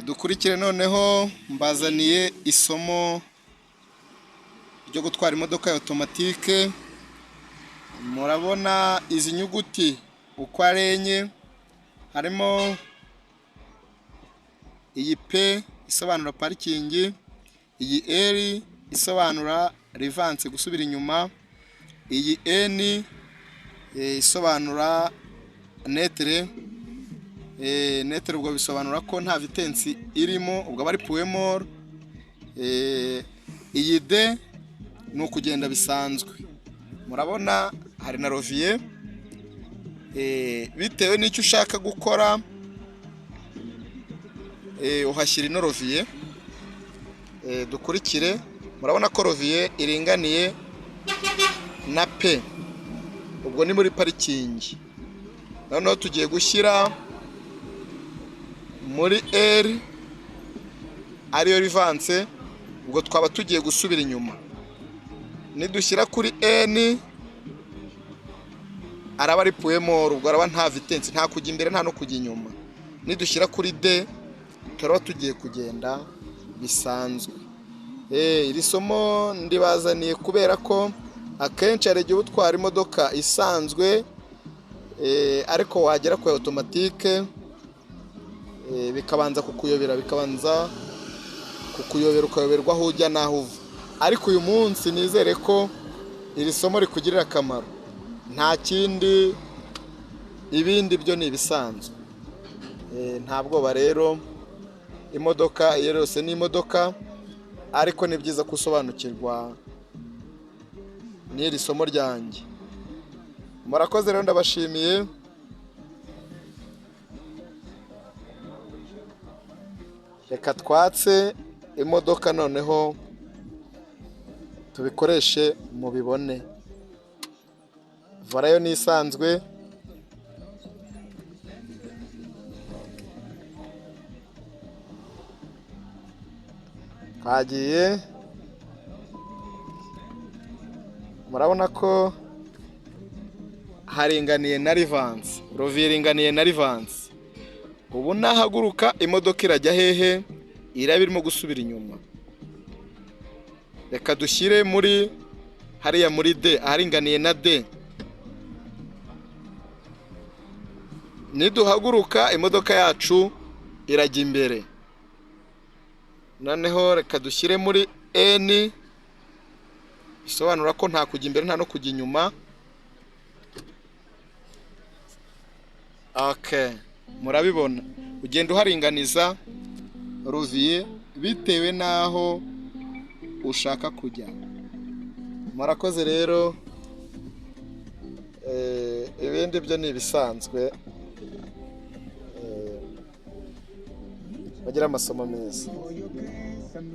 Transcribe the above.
Dukurikire noneho mbazaniye isomo ryo gutwara imodoka ya automatique. Murabona izi nyuguti uko ari enye, harimo iyi P isobanura parikingi, iyi R isobanura reverse gusubira inyuma, iyi N isobanura neutre, neutre ubwo bisobanura ko nta vitesse irimo, ubwo aba ari point mort. Iyi D ni ukugenda bisanzwe. Murabona hari na levier, bitewe n'icyo ushaka gukora uhashyira ino levier. Dukurikire, murabona ko levier iringaniye na P, ubwo ni muri parikingi. Noneho tugiye gushyira muri R ariyo reverse, ubwo twaba tugiye gusubira inyuma. Nidushyira kuri N araba ari point mort, ubwo araba nta vitesse, nta kujya imbere nta no kujya inyuma. Nidushyira kuri D turaba tugiye kugenda bisanzwe. Iri somo ndibazaniye kubera ko akenshi hari igihe utwara imodoka isanzwe, ariko wagera ku automatique bikabanza kukuyobera, bikabanza kukuyobera ukayoberwa aho ujya n'aho uva. Ariko uyu munsi nizere ko iri somo rikugirira akamaro, nta kindi, ibindi byo ni ibisanzwe. Nta bwoba rero, imodoka iyo yose ni imodoka, ariko ni byiza gusobanukirwa n'iri somo ryanjye. Murakoze rero, ndabashimiye. Reka twatse imodoka noneho tubikoreshe mubibone. Volant yo ni isanzwe. Twagiye, murabona ko haringaniye na reverse, levier iringaniye na reverse. Ubu nahaguruka imodoka irajya hehe? Iraba irimo gusubira inyuma. Reka dushyire muri hariya muri D, aharinganiye na D. Niduhaguruka imodoka yacu irajya imbere. Noneho reka dushyire muri N, bisobanura ko nta kujya imbere nta no kujya inyuma. Okay, murabibona, ugenda uharinganiza levier bitewe n'aho ushaka kujya. Murakoze rero, ibindi byo ni ibisanzwe. Bagire amasomo meza.